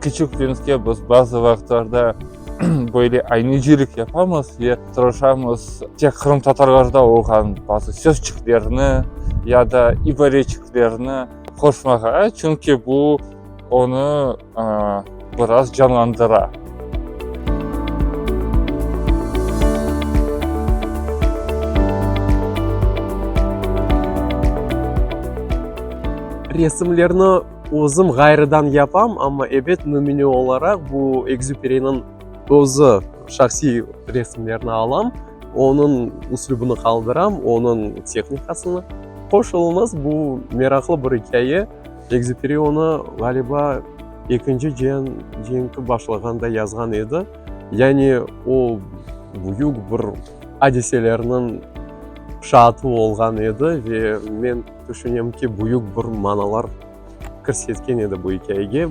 Küçük Printske biz bazı vaqıtlarda böyle aynecilik yapamız ve tırışamız tek qırımtatarlarda olğan bazı sözçiklerni ya da ibareçiklerni qoşmağa, çünki bu onı biraz canlandıra. Resimlerni özüm ğayrıdan yapam, amma, ebet, nümüne olaraq bu Ekzüperiniñ özü şahsiy resimlerini alam, onıñ üslübini qaldıram, onıñ tehnikasını. Qoşulıñız, bu meraqlı bir ikâye. Ekzüperi onı, ğaliba, Ekinci cian cenki başlağanda yazğan edi. Yani o, büyük bir adiselerniñ şaatı olğan edi ve men tüşünem ki, büyük bir manalar kirsetken edi bu ikâyege.